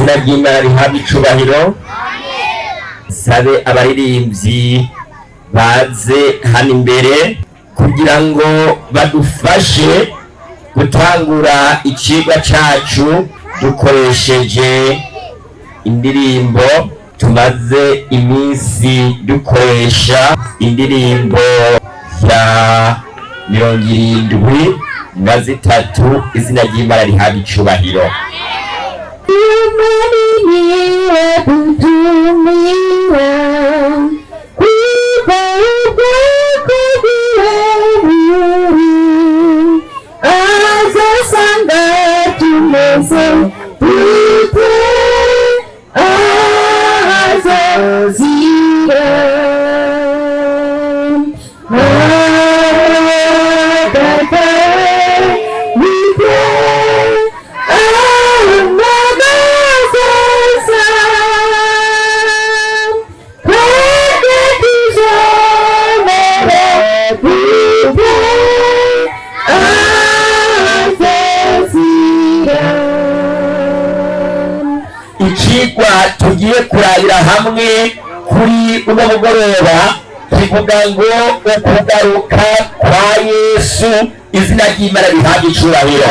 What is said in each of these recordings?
Izina ry'Imana rihabwe icubahiro. Sabe abaririmbyi baze hano imbere kugira ngo badufashe gutangura icigwa cacu dukoresheje indirimbo tumaze iminsi dukoresha, indirimbo ya 73. Izina ry'Imana rihabwe icubahiro. Icigwa tugiye kurabira hamwe kuri uno mugoroba kivuga ngo ukugaruka kwa Yesu. Izina ry'Imana rihabwa icubahiro.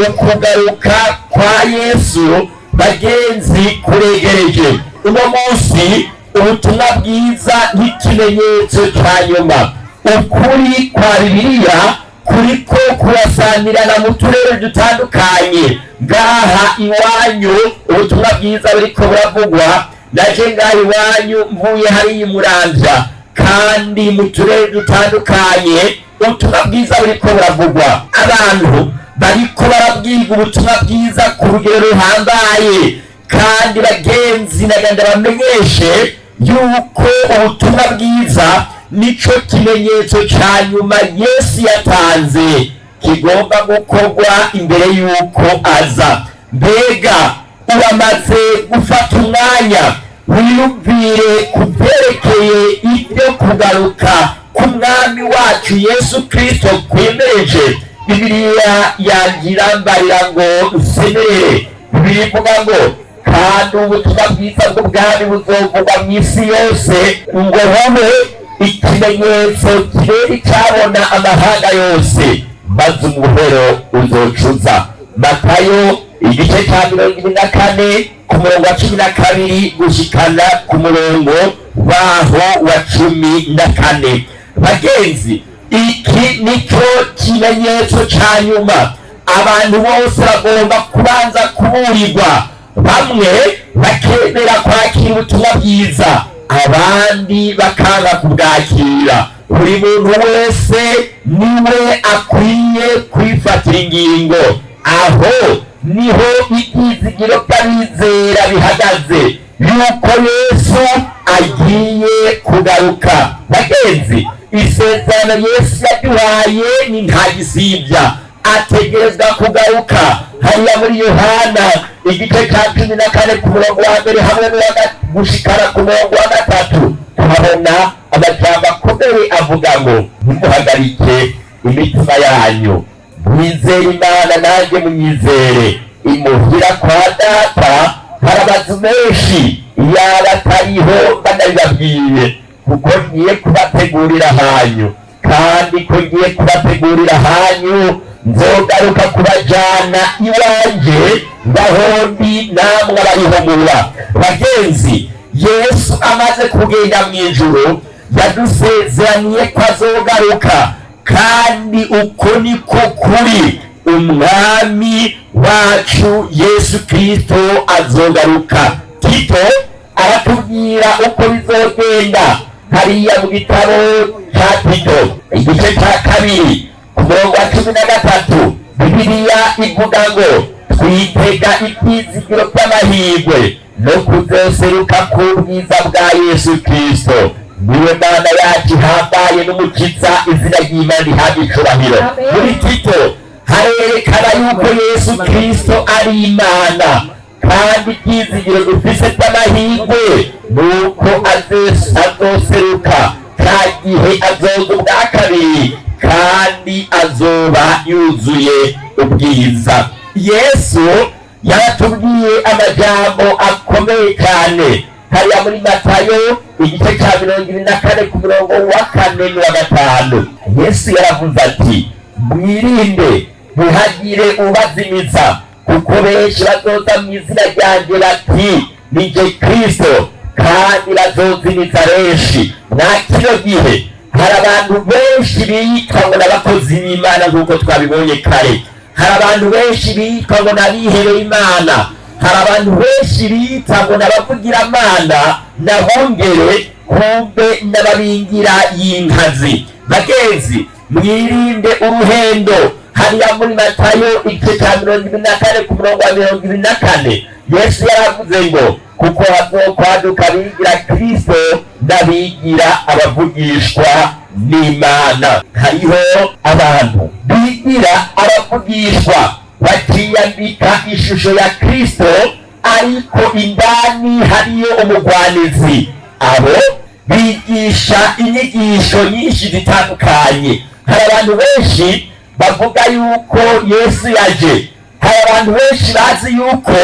Ukugaruka kwa Yesu, bagenzi, kuregereje. Uno munsi ubutumwa bwiza nk'ikimenyetso ca nyuma. Ukuri kwa Bibiliya kuriko kurasanirana mu turere dutandukanye. Ngaha iwanyu ubutumwa bwiza buriko buravugwa, naje ngaha iwanyu mvuye hariya imuramvya, kandi mu turere dutandukanye ubutumwa bwiza buriko buravugwa. Abantu bariko barabwirwa ubutumwa bwiza ku rugero ruhambaye. Kandi bagenzi, nagenda bamenyeshe yuko ubutumwa bwiza nico kimenyetso ca nyuma Yesu yatanze kigomba gukorwa imbere yuko aza. Mbega uramaze gufata umwanya wiyumvire ku byerekeye ibyo kugaruka k'umwami wacu Yesu Kristo kwemereje? Bibiliya yangira mbarira ngo nsemerere. Bibiliya ivuga ngo kandi ubutumwa bwiza bw'ubwami buzovugwa mu isi yose ngo bube ikimenyetso kibera icyabona amahanga yose, maze umuhero uzocuza. Matayo igice cya 24 ku murongo wa 12 gushikana ku murongo waho wa 14. Bagenzi, iki nicyo kimenyetso ca nyuma. Abantu bose bagomba kubanza kuburirwa, bamwe bakemera kwakira ubutumwa bwiza, abandi bakanga kubwakira. Buri muntu wese niwe akwiye kwifatira ingingo. Aho niho ibyizigiro by'abizera bihagaze yuko Yesu agiye kugaruka. Bagenzi, isezerano Yesu yaduhaye ni nta gisibya, ategerezwa kugaruka. Hariya muri Yohana igice cya 14 ku murongo wa mbere hamwe gushikana ku murongo wa gatatu, tuhabona amajambo akomeye avuga ngo ntimuhagarike imitima yanyu, mwizere Imana nanjye munyizere. Imuhira kwa Data hari amazu menshi, yaba atariho banabibabwiye, kuko ngiye kubategurira hanyu. Kandi ko ngiye kubategurira hanyu, nzogaruka kubajana iwanje, ngaho ndi namwe abarihomura. Bagenzi, Yesu amaze kugenda mu ijuru yadusezeraniye ko azogaruka, kandi uko niko kuri. Umwami wacu Yesu Kristo azogaruka. Tito aratubwira uko bizogenda. Hariya mu gitabo ca Tito igice ca 2 ku murongo wa 13, Bibiliya ivuga ngo twitega ibyizigiro by'amahirwe no kuzoseruka ku bwiza bwa Yesu Kristo, niwe Mana yacu ihambaye n'Umukiza. Izina ry'Imana rihabwa icubahiro. Muri Tito harerekana yuko Yesu Kristo ari Imana, kandi ibyizigiro dufise by'amahirwe ni uko azoseruka ca gihe azoza ubwa kabiri, kandi azoba yuzuye ubwiza. Yesu Yaratubwiye amajambo akomeye cyane hariya muri Matayo igice cya 24 ku murongo wa 4 n'uwa 5. Yesu yaravuze ati: "Mwirinde ntihagire ubazimiza, kuko benshi bazoza mu izina ryanjye bati: 'Ni jye Kristo,' kandi bazozimiza benshi." Mwa kino gihe hari abantu benshi biyitwa ngo n'abakozi b'Imana, nk'uko twabibonye kare. Hari abantu benshi bitwa ngo n'abihebeye Imana. Hari abantu benshi bita ngo n'abavugiramana n'abungere, kumbe n'ababingira y'inkazi. Bagenzi, mwirinde uruhendo. Hariya muri Matayo igice cya 24 ku murongo wa 24, Yesu yaravuze ngo: "Kuko hazokwaduka abigira Kristo n'abigira abavugishwa n'Imana." Hariho abantu bigira abavugishwa, bakiyambika ishusho ya Kristo, ariko indani hariyo umugwanizi. Abo bigisha inyigisho nyinshi zitandukanye. Hari abantu benshi bavuga yuko Yesu yaje. Hari abantu benshi bazi yuko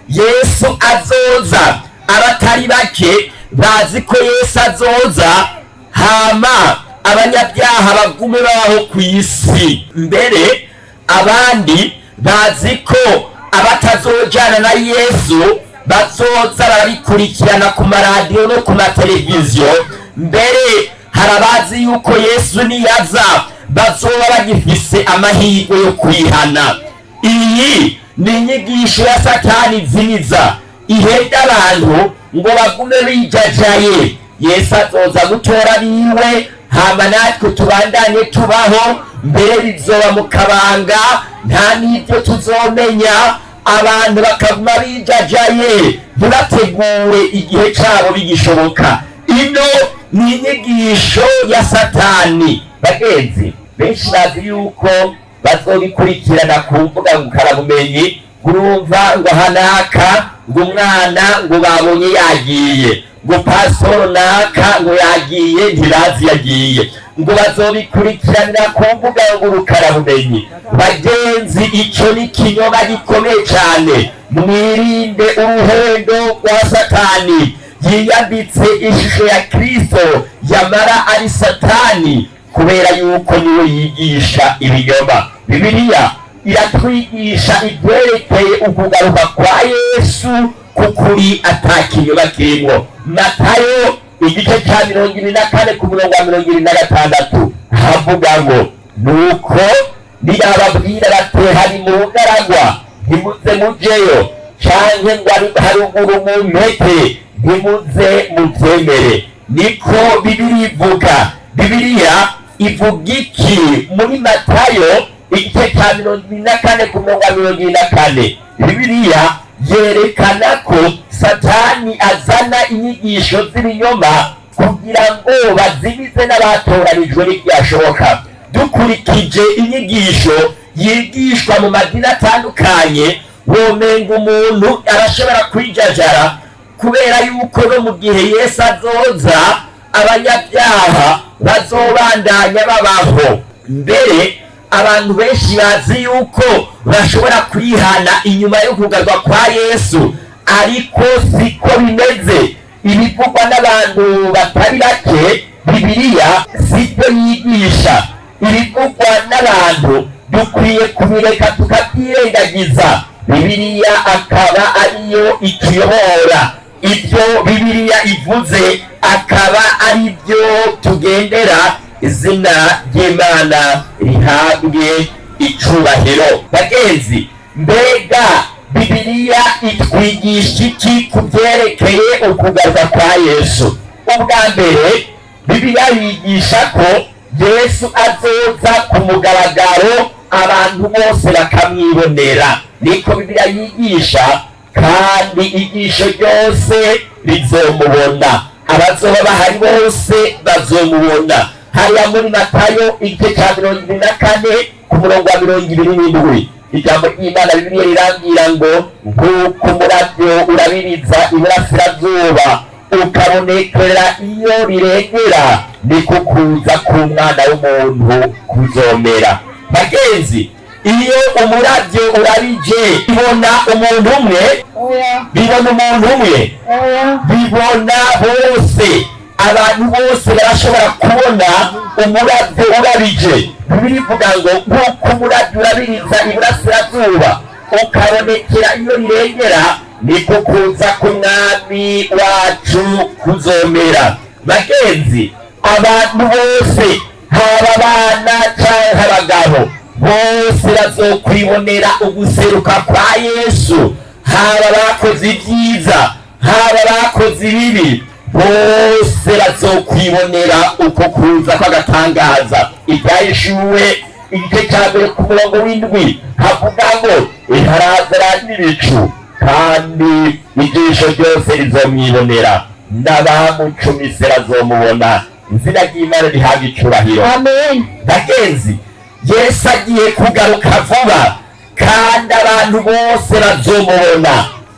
Yesu azoza. Abatari bake bazi ko Yesu azoza, hama abanyabyaha bagume babaho ku isi. Mbere abandi bazi ko abatazojana na Yesu bazoza barabikurikirana ku maradiyo no ku mateleviziyo. Mbere hari abazi yuko Yesu niyaza bazoba bagifise amahirwe yo kwihana. Iyi ni inyigisho ya Satani ziniza ihenda abantu ngo bagume bijajaye. Yesu azoza gutora biwe, hama natwe tubandanye tubaho. Mbere bizoba mu kabanga, nta n'ibyo tuzomenya. Abantu bakaguma bijajaye, ntibategure igihe cyabo bigishoboka. Ino ni inyigisho ya Satani. Bagenzi, benshi bazi yuko bazobikurikirana ku mbuga ngukarabumenyi. Urumva ngo hanaka ngo umwana ngo babonye yagiye, ngo pasoro naka ngo yagiye, ntibazi yagiye, ngo bazobikurikiranira ku mbuga ngurukarabumenyi. Bagenzi, icyo ni ikinyoma gikomeye cyane. Mwirinde uruhendo rwa Satani yiyambitse ishusho ya Kristo, yamara ari Satani, kubera yuko niwe yigisha ibinyoma. Bibiliya iratwigisha ibyerekeye ukugaruka kwa Yesu kukuri ata kinyoma kirimwo. Matayo igice cya 24 ku murongo wa 26 havuga ngo: "Nuko niyababwira bati: 'Hari mu bugaragwa,' ntimuze mujeyo, canke ngo: 'Ari haruguru mu mpeke,' ntimuze muvyemere." Niko Bibiliya ivuga. Bibiliya ivuga iki muri Matayo igice cya 24 ku murongo wa 24? Bibiliya yerekana ko Satani azana inyigisho z'ibinyoma kugira ngo bazimize n'abatoranijwe n'ibyashoboka. Dukurikije inyigisho yigishwa mu madini atandukanye, womenga umuntu arashobora kwijajara, kubera yuko no mu gihe Yesu azoza abanyabyaha bazobandanya babaho. Mbere abantu benshi bazi yuko bashobora kwihana inyuma yo kugarwa kwa Yesu, ariko siko bimeze. Ibivugwa n'abantu batari bake, Bibiliya sibyo yigisha. Ibivugwa n'abantu dukwiye kubireka tukabyirengagiza, Bibiliya akaba ariyo ituyobora. Ibyo Bibiliya ivuze akaba ari byo tugendera. Izina ry'Imana rihabwe icubahiro. Bagenzi, mbega Bibiliya itwigisha iki ku byerekeye ukugaruka kwa Yesu? Ubwa mbere, Bibiliya yigisha ko Yesu azoza ku mugaragaro, abantu bose bakamwibonera. Niko Bibiliya yigisha, kandi igisho ryose rizomubona, abazoba bahari bose bazomubona. Hariya muri Matayo igice cya 24 ku murongo wa 27, ijambo ry'Imana Bibiliya rirambwira ngo: "Nk'uko umurabyo urabiriza iburasirazuba ukabonekera iyo rirengera, niko kuza k'Umwana w'umuntu kuzomera." Bagenzi, Iyo umurabyo urabije, bibona umuntu umwe? Oya. Bibona umuntu umwe? Oya. Bibona bose. Abantu bose barashobora kubona umurabyo urabije. Bibiliya ivuga ngo nk'uko umurabyo urabiriza iburasirazuba ukabonekera iyo rirengera, niko kuza k'umwami wacu kuzomera. Bagenzi, abantu bose, haba abana cyangwa abagabo, bose bazokwibonera uguseruka kwa Yesu. Haba abakoze ibyiza, haba abakoze ibibi, bose bazokwibonera uko kuza kw'agatangaza. Ibyahishuwe igice cya 1 ku murongo w'7 havuga ngo iharazara n'ibicu, kandi ijisho ryose rizomwibonera, n'abamucumise bazomubona. Izina ry'Imana rihabwa icubahiro. Amen. Bagenzi, Yesu agiye kugaruka vuba, kandi abantu bose bazomubona.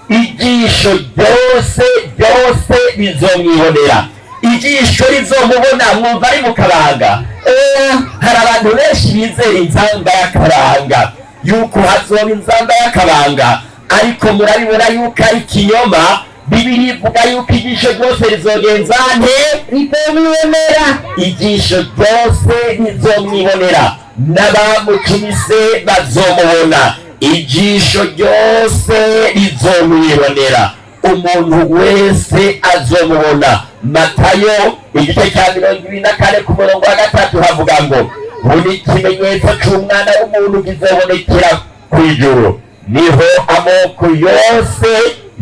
Ijisho ryose ryose rizomwibonera. Ijisho rizomubona, mwumva ari mu kabanga? Oya. Hari abantu benshi bizera inzamba y'akabanga, yuko hazoba inzamba y'akabanga, ariko murabibona yuko ari ikinyoma. Bibiliya ivuga yuko ijisho ryose rizogenza nte? Rizomwibonera. Ijisho ryose rizomwibonera, n'abamucumise bazomubona. Ijisho ryose rizomwibonera, umuntu wese azomubona. Matayo igice cya 24 ku murongo wa 3 havuga ngo buri kimenyetso c'umwana w'umuntu kizobonekera ku ijuru, niho amoko yose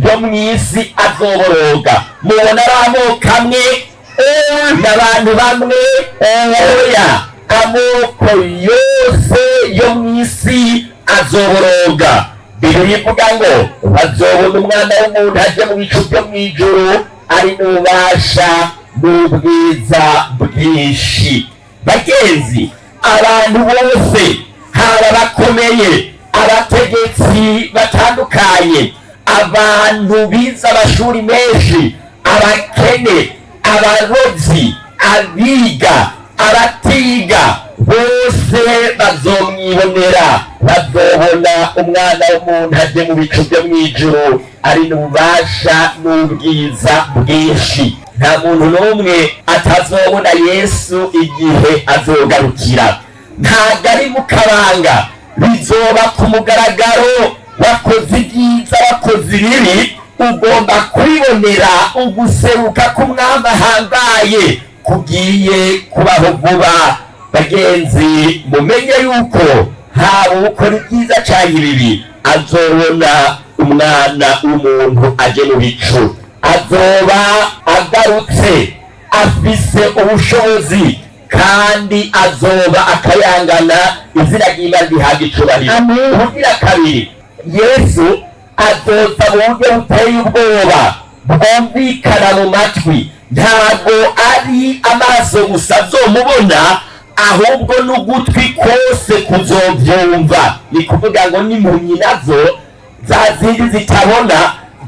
yo mw'isi azoboroga. Mubona ari amoko amwe n'abantu bamwe? Oya, amoko yose yo mw'isi azoboroga. Bibiliya ivuga ngo bazobona umwana w'umuntu aje mu bicu byo mw'ijuru, ari n'ububasha n'ubwiza bwinshi. Bagenzi, abantu bose, haba abakomeye, abategetsi batandukanye, abantu bize amashuri menshi, abakene, abarobyi, abiga, abatiga, bose bazomwibonera. Bazobona umwana w'umuntu aje mu bicu byo mw'ijuru, ari n'ububasha n'ubwiza bwinshi. Nta muntu n'umwe atazobona Yesu igihe azogarukira. Ntabwo ari mu kabanga, bizoba ku mugaragaro. Wakoze ibyiza, wakoze ibibi, ugomba kwibonera uguseruka k'umwami ahambaye kugiye kubaho vuba. Bagenzi, mumenye yuko haba ukora ibyiza cyangwa ibibi, azobona umwana w'umuntu aje mu bicu. Azoba agarutse afise ubushobozi, kandi azoba akayangana. Izina ry'Imana rihabwa icubahiro. Amen. Ubugira kabiri, Yesu azoza mu buryo buteye ubwoba bwumvikana mu matwi. Ntabwo ari amaso gusa azomubona, ahubwo n'ugutwi kose kuzovyumva. Ni kuvuga ngo n'impumyi nazo, za zindi zitabona,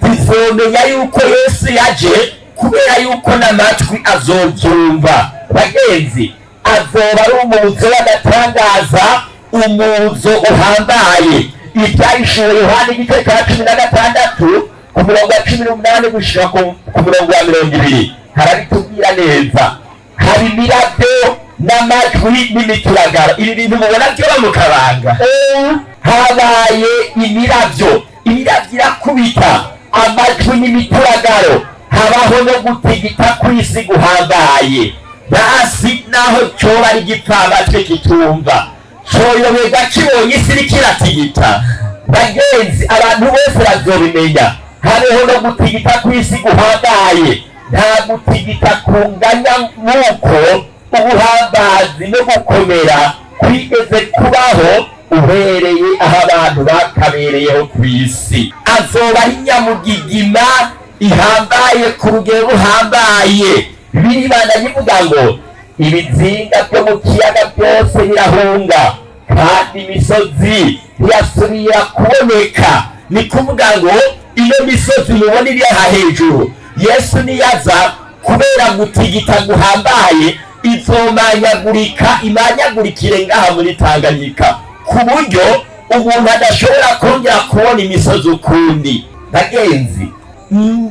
zizomenya yuko Yesu yaje, kubera yuko n'amatwi azovyumva. Bagenzi, azoba ari umuzo w'agatangaza, umuzo uhambaye. Ibyahishuwe Yohana igice cya 16 ku murongo wa 18 gushika ku murongo wa 20 harabitubwira neza. Hari imirabyo n'amajwi n'imituragaro. Ibi bintu mubona byoba mu kabanga? Oya. Habaye imiravyo, imiravyo irakubita, amajwi n'imituragaro, habaho no gutigita kw'isi guhambaye. Basi naho coba ari igipfamatwi kitumva, coyoberwa kibonye isi iriko iratigita. Bagenzi, abantu bose bazobimenya. Hariho no gutigita kw'isi guhambaye. Nta gutigita kunganya nk'uko ubuhambazi no gukomera kwigeze kubaho uhereye aho abantu bakabereyeho ku isi. Azoba ari nyamugigima ihambaye ku rugero ruhambaye. Biribana bivuga ngo ibizinga byo mu kiyaga byose birahunga, kandi imisozi ntiyasubira kuboneka. Ni kuvuga ngo iyo misozi mubona iri aha hejuru, Yesu niyaza, kubera gutigita guhambaye, izomanyagurika, imanyagurikire ngaha muri Tanganyika. Ku buryo umuntu adashobora kongera kubona imisozi ukundi. Bagenzi,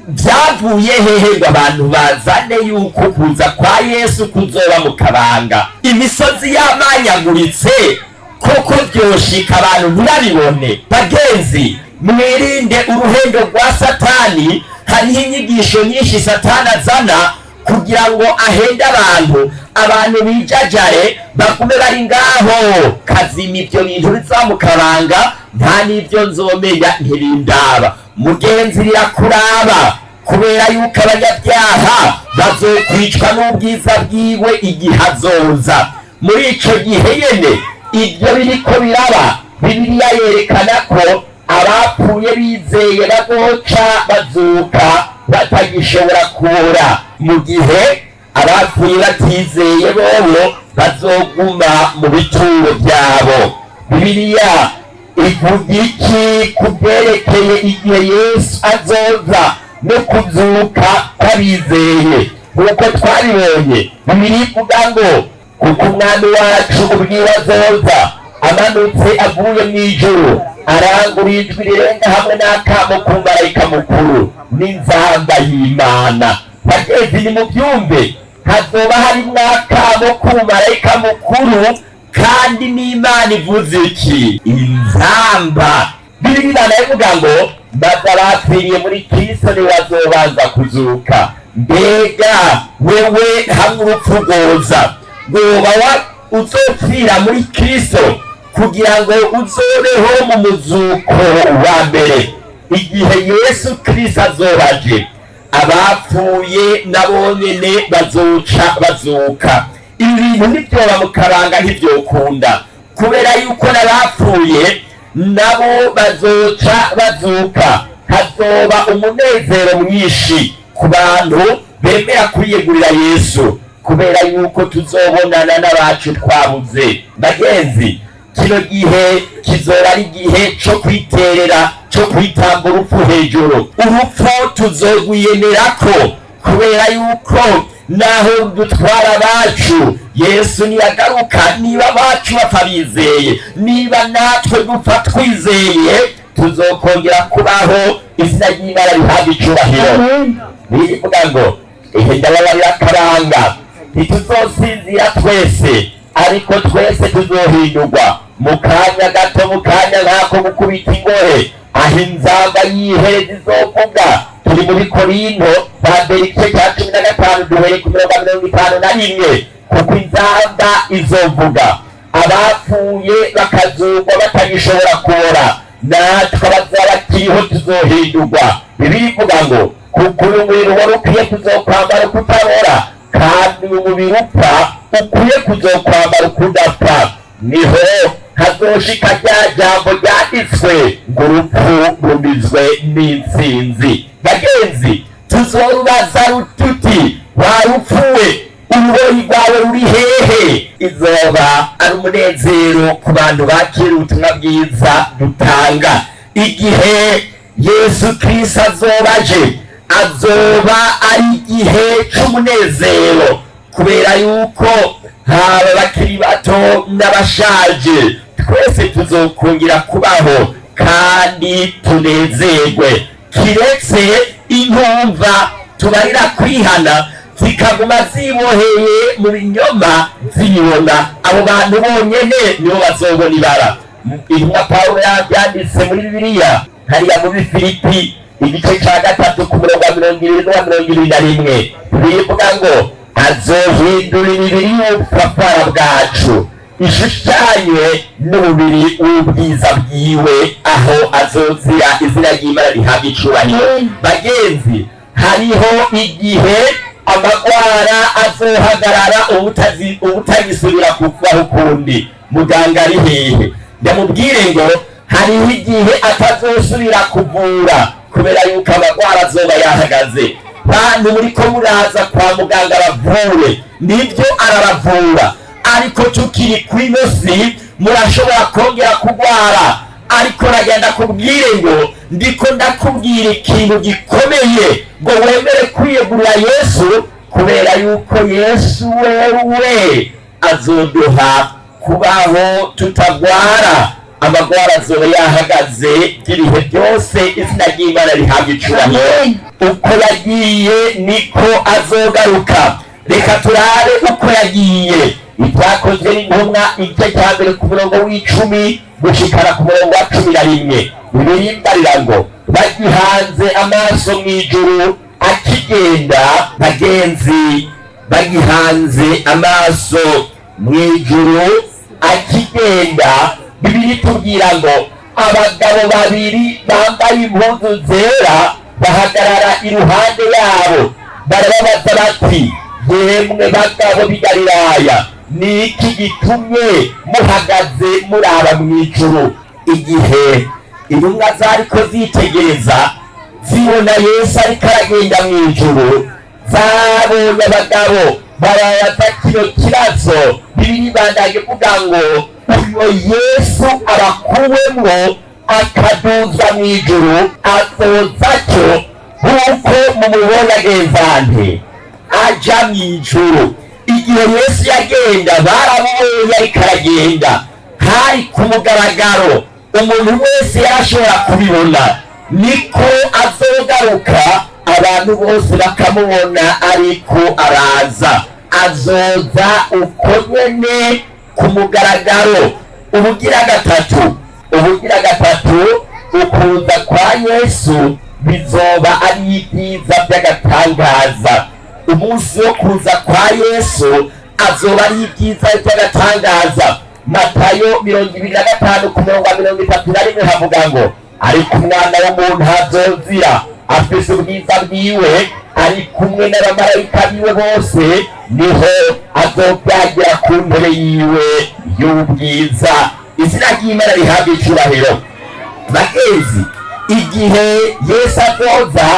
byavuye hehe ngo abantu bazane yuko kuza kwa Yesu kuzoba mu kabanga, imisozi yamanyaguritse? Koko byoshika abantu ntibabibone? Bagenzi, mwirinde uruhendo rwa Satani. Hariho inyigisho nyinshi Satani azana kugira ngo ahende abantu, abantu bijajare, bagume bari ngaho. Kazima ibyo bintu biza mu kabanga, nta n'ibyo nzomenya, ntibindaba. Mugenzi, birakuraba, kubera yuko abanyabyaha bazokwicwa n'ubwiza bwiwe igihe azoza. Muri ico gihe nyene ibyo biriko biraba, Bibiliya yerekana ko abapfuye bizeye bazoca bazuka batagishobora kubura, mu gihe abapfuye batizeye bobo bazoguma mu bituro byabo. Bibiliya ivuga iki ku byerekeye igihe Yesu azoza no kuzuka kw'abizeye? Nk'uko twabibonye, Bibiliya ivuga ngo: "Kuko Umwami wacu ubwiwe azoza amanutse avuye mu ijuru, arangura ijwi rirenga hamwe n'akamo k'umumarayika mukuru n'inzamba y'Imana." Bagenzi, ni mu byumve, hazoba harimwo akamo k'umumarayika mukuru kandi n'Imana ivuze iki? Inzamba. Bibiliya ivuga ngo: "Maze abapfiriye muri Kristo niwe bazobanza kuzuka." Mbega wewe, hamwe urupfu rwoza, woba uzopfira muri Kristo kugira ngo uzobeho mu muzuko wa mbere? Igihe Yesu Kristo azoba aje, abapfuye nabo nyene bazoca bazuka. Ibi bintu ntibyoba mu kabanga, ntibyokunda, kubera yuko n'abapfuye nabo bazoca bazuka. Hazoba umunezero mwinshi ku bantu bemera kwiyegurira Yesu, kubera yuko tuzobonana n'abacu twabuze. Bagenzi, kino gihe kizoba ari igihe co kwiterera, co kwitamba urupfu hejuru. Urupfu tuzogwiyemerako, kubera yuko naho dutwara abacu, Yesu niyagaruka, niba abacu bapfa bizeye, niba natwe dupfa twizeye, tuzokongera kubaho. Izina ry'Imana rihabwa icubahiro. Bivuga ngo: "Ihe ndababarira akabanga, ntituzosinzira twese, ariko twese tuzohindurwa mu kanya gato, mu kanya nk'ako gukubita ingohe, aho inzamba y'ihereza izovuga." Turi muri Korinto ba mbere, igice cya 15, duhere ku mirongo 51. Kuko inzamba izovuga, abapfuye bakazugwa batagishobora kubora, natwe abazaba bakiriho tuzohindurwa. Bibiliya ivuga ngo: "Kuko uyu mubiri wari ukwiye kuzokwambara ukutabora, kandi uyu mubiri upfa ukwiye kuzokwambara ukudapfa, niho hazoshika rya jambo ryanditswe ngo: 'Urupfu rumizwe n'intsinzi.'" Bagenzi, tuzorubaza tuti: "Warupfuwe, uruboyi rwawe ruri hehe?" Izoba ari umunezero ku bantu bakira ubutumwa bwiza dutanga. Igihe Yesu Kristo azoba aje, azoba ari igihe c'umunezero, kubera yuko haba bakiri bato n'abashaje, twese tuzokongera kubaho kandi tunezerwe, kiretse intumva tubarira kwihana zikaguma ziboheye mu binyoma zibibona. Abo bantu bonyene nibo bazobona ibara. Intumwa Pawulo yabyanditse muri Bibiliya hariya muri Filipi, igice cya 3, ku murongo wa 70 n'uwa 71. Bivuga ngo: "Azohindura imibiri y'ubupfapfara bwacu ishushanywe n'umubiri w'ubwiza bwiwe aho azozira." Izina ry'Imana rihabwa icubahiro. Bagenzi, hariho igihe amagwara azohagarara, ubutagisubira kuvaho ukundi. Muganga ari hehe? Ndamubwire ngo hariho igihe atazosubira kuvura, kubera yuko amagwara azoba yahagaze. Bantu muriko muraza kwa muganga bavure, nibyo arabavura, ariko tukiri ku ino si murashobora kongera kugwara. Ariko nagenda kubwire ngo ndiko ndakubwira ikintu gikomeye, ngo wemere kwiyegurira Yesu, kubera yuko Yesu wewe azoduha Kubaho tutagwara, amagwara azoba yahagaze by'ibihe byose. Izina ry'Imana rihabwa icubahiro. Amen. Uko yagiye niko azogaruka. Reka turabe uko yagiye. Ibyakozwe n'Intumwa, igice cya 1, ku murongo wa 10 gushikana ku murongo wa 11, birimbarira ngo: "Bagihanze amaso mu ijuru akigenda." Bagenzi, bagihanze amaso mu ijuru akigenda, Bibiri tubwira ngo abagabo babiri bambaye impuzu zera bahagarara iruhande yabo, barababaza bati: "Yemwe bagabo b'i Galilaya, ni iki gitumye muhagaze muraba mu ijuru?" Igihe intumwa zariko zitegereza, zibona Yesu ariko aragenda mu ijuru, zabonye abagabo barabaza kino kibazo. Bibiri bandanye kuvuga ngo uyo Yesu abakuwemwo akaduzwa mu ijuru azoza cyo nk'uko mumubona agenzante aja mu ijuru. Igihe Yesu yagenda, baramubonye ariko aragenda, hari ku mugaragaro, umuntu wese yarashobora kubibona. Niko azogaruka, abantu bose bakamubona ariko araza. Azoza uko nyene ku mugaragaro. Ubugira gatatu, ukuza kwa Yesu bizoba ari ibyiza by'agatangaza. Umunsi wo kuza kwa Yesu azoba ari ibyiza by'agatangaza. Matayo 25, ku murongo wa 31, havuga ngo: "Ariko Umwana w'umuntu azozira afise ubwiza bwiwe, ari kumwe n'abamarayika biwe bose, niho azobyagira ku ntebe yiwe y'ubwiza." Izina ry'Imana rihabwa icubahiro. Bagenzi, igihe Yesu azoza,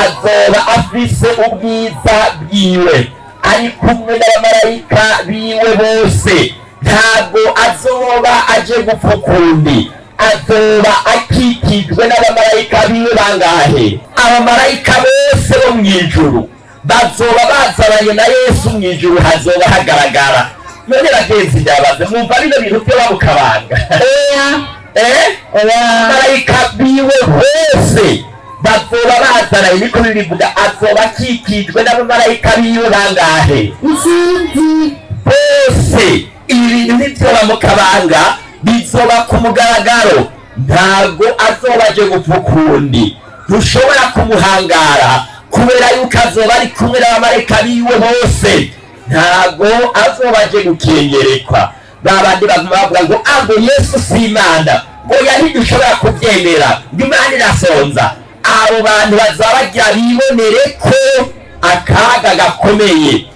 azoba afise ubwiza bwiwe, ari kumwe n'abamarayika biwe bose. Ntabwo azoba aje gupfa ukundi, azoba akikijwe n'abamarayika biwe. Bangahe? Abamarayika bose bo mu ijuru bazoba bazabanye na Yesu mu ijuru, hazoba hagaragara. None bagenzi, ndabaze, mwumva bino bintu byo bamukabanga? Oya. Eh? Oya. Marayika biwe bose bazoba bazananye, niko bibivuga. Azoba akikijwe n'abamarayika biwe bangahe? Isinzi. Bose. Ibi bintu nivyoba mu kabanga, bizoba ku mugaragaro. Ntabwo azoba aje gupfa ukundi, ntushobora kumuhangara kubera yuko azoba ari kumwe n'abamarayika biwe bose. Ntabwo azoba aje gukengerekwa. Babandi baguma bavuga ngo ago Yesu si Imana, ngo yari, ntidushobora kubyemera, ngo Imana irasonza, abo bantu bazaba bagira bibonere ko akaga gakomeye.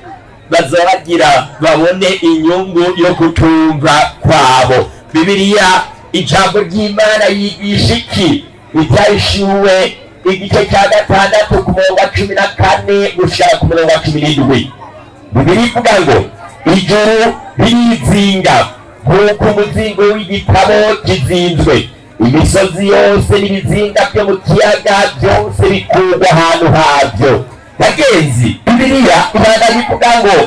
Bazoba bagira babone inyungu yo kutumva kwabo. Bibiliya, ijambo ry'Imana, yigisha iki? Ibyahishuwe, igice cya 6, ku murongo wa 14 gushika ku murongo wa 17, Bibiliya ivuga ngo: "Ijuru ririzinga nk'uko umuzingo w'igitabo kizinzwe, imisozi yose n'ibizinga byo mu kiyaga byose bikurwa ahantu habyo." Bagenzi, Bibiliya ibandanya ivuga ngo: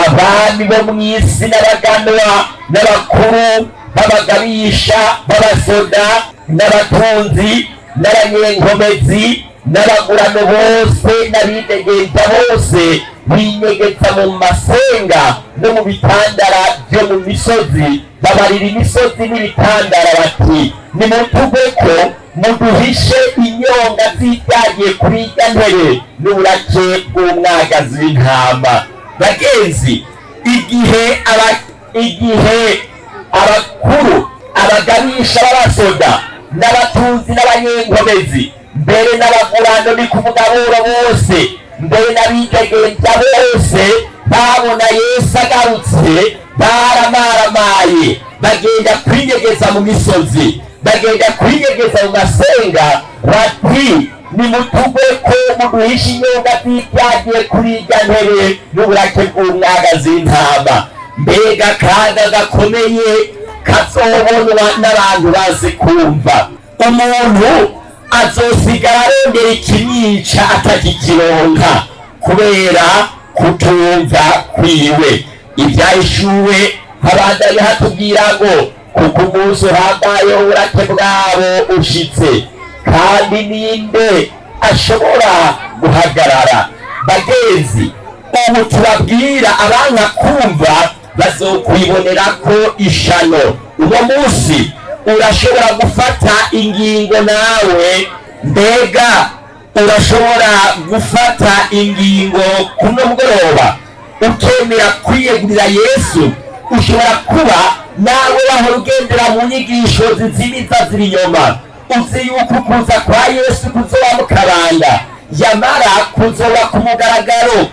"Abami bo mu isi n'abaganwa n'abakuru b'abagabisha b'abasoda n'abatunzi n'abanyenkomezi n'abagurano bose n'abidegenza bose binyegeza mu masenga no mu bitandara byo mu misozi, babarira imisozi n'ibitandara bati: 'Nimutugwe ko muduhishe inyonga z'ibyagiye kuri irya ntebe n'uburake bw'umwagazi w'intama.'" Bagenzi, igihe abakuru, abagabisha b'abasoda n'abatunzi n'abanyenkomezi, mbere n'abagurano, ni kuvuga boro bose, mbere n'abidegenza bose, babona Yesu agarutse, baramaramye, bagenda kwinyegeza mu misozi, bagenda kwinyegeza mu masenga, bati: "Nimutugwe ko muduhishe inyonga z'ibyagiye kuri irya ntebe n'uburake bw'umwagazi w'intama." Mbega akaga gakomeye kazobonwa n'abantu bazi kumva! Umuntu azosigara arondera ikimwica atakikironka kubera kutumva kwiwe. Ibyahishuwe Habandanye hatubwira ngo kuko umunsi uhambaye w'uburake bwabo ushitse, kandi ninde ashobora guhagarara? Bagenzi, ubu tubabwira, abanka kumva bazokwibonera ko ishano. Uno munsi urashobora gufata ingingo nawe. Mbega urashobora gufata ingingo kuno mugoroba ukemera kwiyegurira Yesu? Ushobora kuba nawe wahora ugendera mu nyigisho zizimiza z'ibinyoma. Uzi yuko ukuza kwa Yesu kuzoba mu kabanga, yamara kuzoba ku mugaragaro,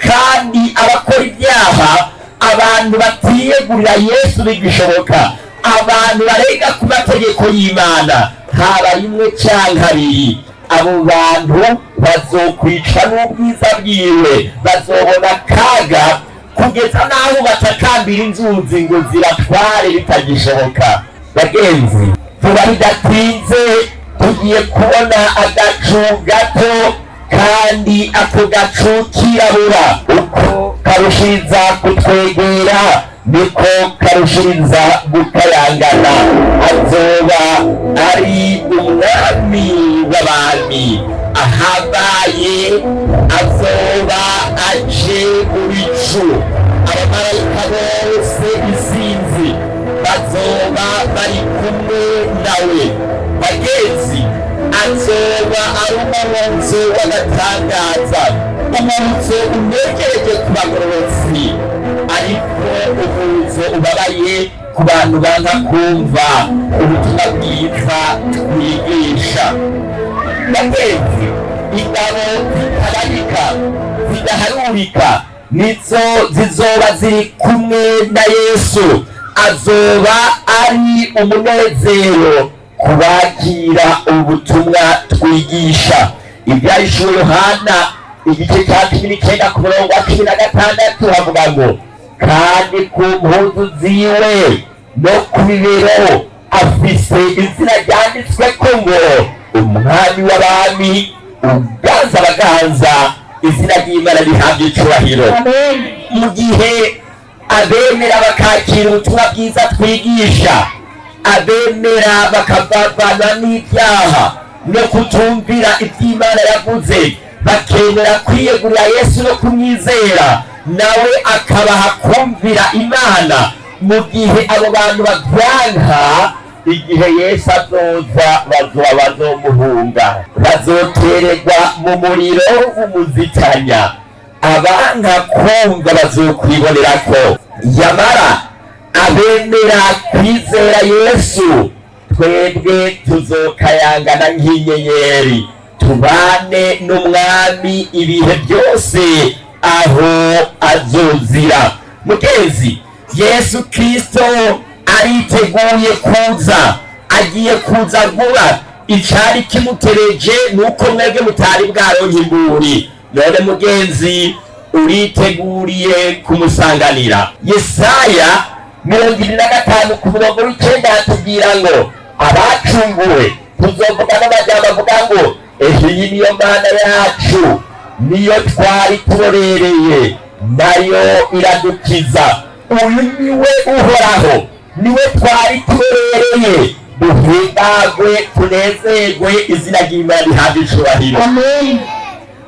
kandi abakora ibyaha, abantu batiyegurira Yesu bigishoboka, abantu barenga ku mategeko y'Imana, haba rimwe canke abiri, abo bantu bazokwica n'ubwiza bwiwe. Bazobona akaga kugeza n'aho batakambira inzuzi ngo zibatware bitagishoboka. Bagenzi, vuba bidatinze tugiye kubona agacu gato, kandi ako gacu kirabura. Uko karushiriza kutwegera niko karushiriza gukayangana. Azoba ari umwami w'abami ahambaye, azoba aje mu bicu. Abamarayika bose isinzi bazoba bari kumwe nawe. Bagenzi, azoba ari umuhuzo w'agatangaza, umuhuzo unegereje ku bagororotsi, ariko umuhuzo ubabaye ku bantu banka kumva ubutumwa bwiza twigisha. Bagenzi, ingabo zitabarika, zidaharurika, nizo zizoba ziri kumwe na Yesu. Azoba ari umunezero kubakira ubutumwa twigisha. Ibyahishuwe Yohana igice cya 19 ku murongo wa 16 havuga ngo: "Kandi ku mpuzu ziwe no ku bibero afise izina ryanditswe ko ngo: Umwami w'abami, uganza abaganza." Izina ry'Imana rihabwa icubahiro. Amen. Mu gihe abemera bakakira ubutumwa bwiza twigisha, abemera bakavavana n'ibyaha no kutumvira iby'Imana yavuze, bakemera kwiyegurira Yesu no kumwizera, nawe akabaha kumvira Imana, mu gihe abo bantu babyanka, igihe Yesu azoza bazoba bazomuhunga, bazotererwa mu muriro w'umuzitanya. Abanka kumva bazokwibonerako. Yamara abemera kwizera Yesu, twebwe tuzokayangana nk'inyenyeri, tubane n'umwami ibihe byose aho azozira. Mugenzi, Yesu Kristo ariteguye kuza, agiye kuza vuba. Icari kimutereje nuko mwebwe mutari bwaronke imburi. None mugenzi, uriteguriye kumusanganira? Yesaya 75 ku murongo w'icenda hatubwira ngo abacunguwe tuzovuga n'amajambo avuga ngo: "Ejo iyi niyo Mana yacu, niyo twari turorereye, nayo iradukiza. Uyu niwe Uhoraho, niwe twari turorereye, duhimbagwe tunezerwe." Izina ry'Imana rihabwa icubahiro. Amen.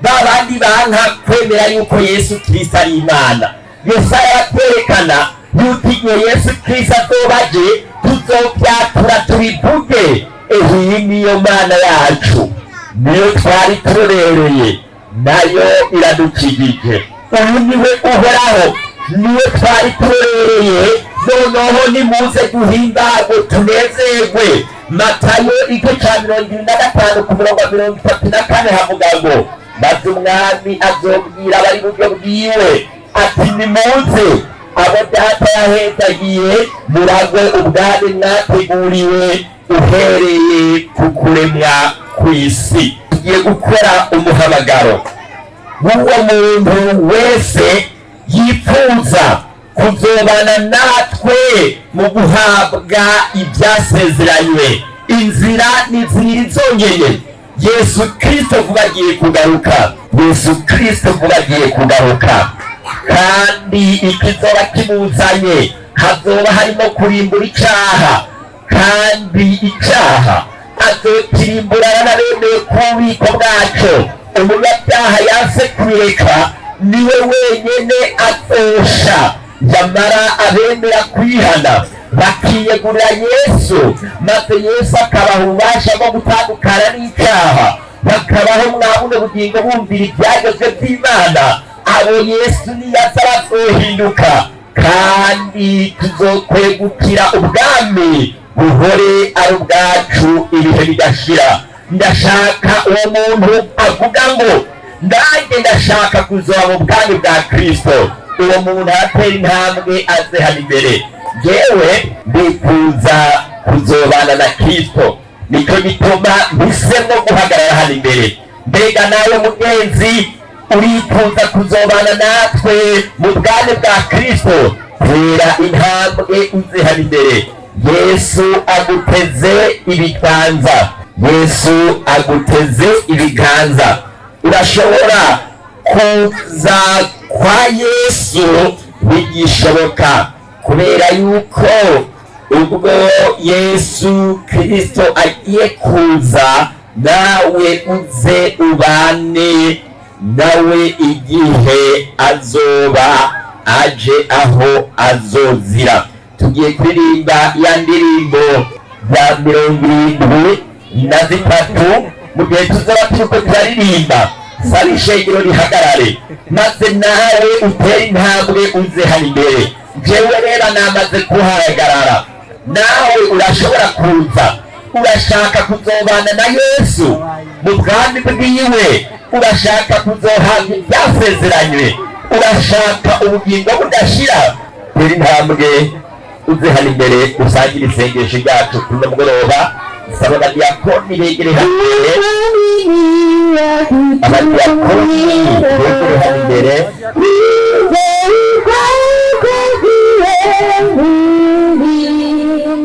Ba bandi banka kwemera yuko Yesu Kristo ari Imana, Yesaya aratwerekana yuko igihe Yesu Kristo azoba aje tuzovyatura tubivuge: "Ehe, iyi niyo Mana yacu, niyo twari turorereye, nayo iradukijije. Uyu niwe Uhoraho, niwe twari turorereye. Noneho nimuze duhimbagwe tunezerwe." Matayo igice ca 25 ku murongo wa 34 havuga ngo: "Maze umwami azobwira abari buryo bwiwe ati: Nimuze, abo Data yahezagiye, muragwe ubwami mwateguriwe uhereye ku kuremwa kw'isi." Tugiye gukora umuhamagaro w'uwo muntu wese yifuza kuzobana natwe mu guhabwa ibyasezeranywe. Inzira ni zibiri zonyine. Yesu Kristo vuba agiye kugaruka. Yesu Kristo vuba agiye kugaruka, kandi ikizoba kimuzanye. Hazoba harimo kurimbura icaha, kandi icaha azokirimburana n'abemeye ku bubiko bwaco. Umunyabyaha yanse kubireka niwe wenyene azosha. Yamara abemera kwihana, bakiyegurira Yesu, maze Yesu akabaha ububasha bwo gutandukana n'icyaha, bakabaho mwa buno bugingo bumvira ibyagezwe by'Imana, abo Yesu niyaza bazohinduka, kandi tuzokwegukira ubwami buhore ari ubwacu ibihe bidashira. Ndashaka uwo muntu avuga ngo: "Nanjye ndashaka kuzoba mu bwami bwa Kristo." Uwo muntu aratera intambwe aze hano imbere. Yewe, ndifuza kuzobana na Kristo, nicyo gituma mpisemo guhagarara hano imbere. Mbega nawe mugenzi, urifuza kuzobana natwe mu bwami bwa Kristo? Tera intambwe uze hano imbere. Yesu aguteze ibiganza, Yesu aguteze ibiganza. Urashobora kuza kwa Yesu bigishoboka, kubera yuko ubwo Yesu Kristo agiye kuza, nawe uze ubane nawe igihe azoba aje aho azozira. Tugiye kuririmba ya ndirimbo ya 73. Mu gihe tuzaba turiko turaririmba, saba ishengero rihagarare, maze nawe utere intambwe uze hano imbere. Jewe rero namaze kuhagarara, nawe urashobora kuza. Urashaka kuzobana na Yesu mu bwami bwiwe? Urashaka kuzohabwa ibyasezeranywe? Urashaka ubugingo budashira? Tera intambwe uze hano imbere, usangire isengesho ryacu kuri uno mugoroba. Saba abadiyakoni begere hano imbere, abadiyakoni begere hano imbere.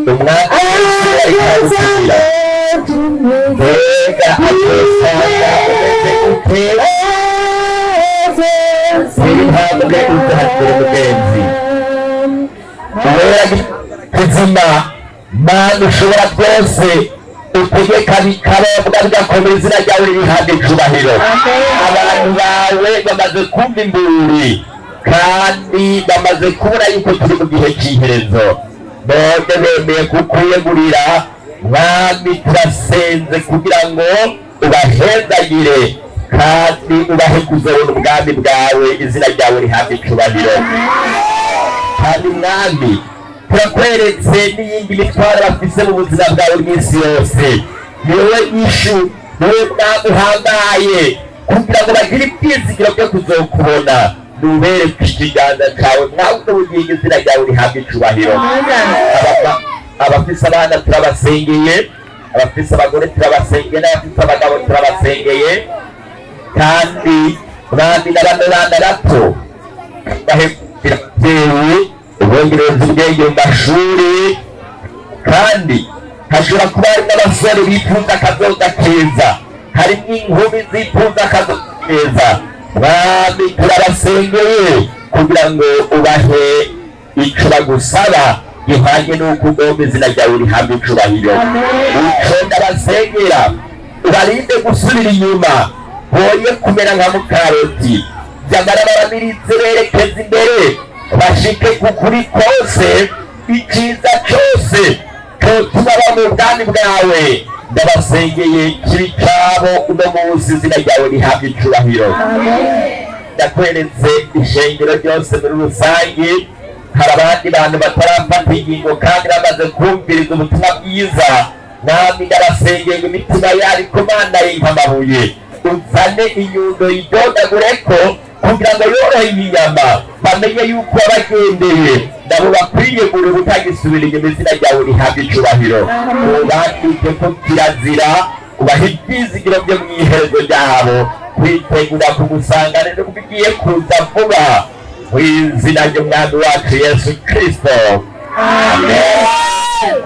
Umwami Yesu ariko aragutumira. Mbega azosanga umeze gute? Tera intambwe uze hano imbere, mugenzi. Uwera kuzima, Mana ushobora byose, utegeka bikaba bigakomeza, izina ryawe ririhabwe icubahiro. Abantu bawe bamaze kumva imburi kandi bamaze kubona yuko turi mu gihe cy'iherezo, none bemeye kukwiyegurira. Mwami, turasenze kugira ngo ubahezagire kandi ubahe kuzobona ubwami bwawe, izina ryawe rihabwe icubahiro. Kandi Mwami, turakweretse n'iyindi mitwaro bafise mu buzima bwawe iminsi yose. Ni wowe nyishu, ni wowe mwami uhambaye kugira ngo bagire ibyizigiro byo kuzokubona. Nubereke ikiganza cyawe, mwawe n'ubugingo, izina ryawe rihabwe icubahiro. Abafise abana turabasengeye, abafise abagore turabasengeye, n'abafise abagabo turabasengeye. Kandi Mwami, na bano bana bato bahebyeyi, ubongereza ubwenge mu mashuri. Kandi hashobora kuba harimo abasore bifuza akazoza keza, harimo inkumi zifuza akazoza keza. Mwami, turabasengeye kugira ngo ubahe ico bagusaba gihwanye n'uko ugomba, izina ryawe rihabwe icubahiro. Ico ndabasengera, ubarinde gusubira inyuma, boye kumera nka mukaroti. Nyamara baramiritse berekeza imbere, bashike ku kuri kose, icyiza cyose cyotuma ba mu bwami bwawe. Ndabasengeye kiri cabo uno munsi, izina ryawe rihabwe icubahiro. Ndakweretse ishengero ryose muri rusange. Hari abandi bantu batarafata ingingo kandi bamaze kumviriza ubutumwa bwiza. Mwami, ndabasengeye ngo imitima yabo ikomanaye nk'amabuye, uzane inyundo yidondagureko kugira ngo yorohe inyama, bamenye yuko wabagendeye, nabo bakwiyegurira utagisubira inyuma, izina ryawe rihabwa icubahiro. Ubandike ko kirazira, ubahe ibyizigiro byo mu iherezo ryabo, kwitegura kugusanga rero kuko ugiye kuza vuba, mu izina ry'Umwami wacu Yesu Kristo, amen.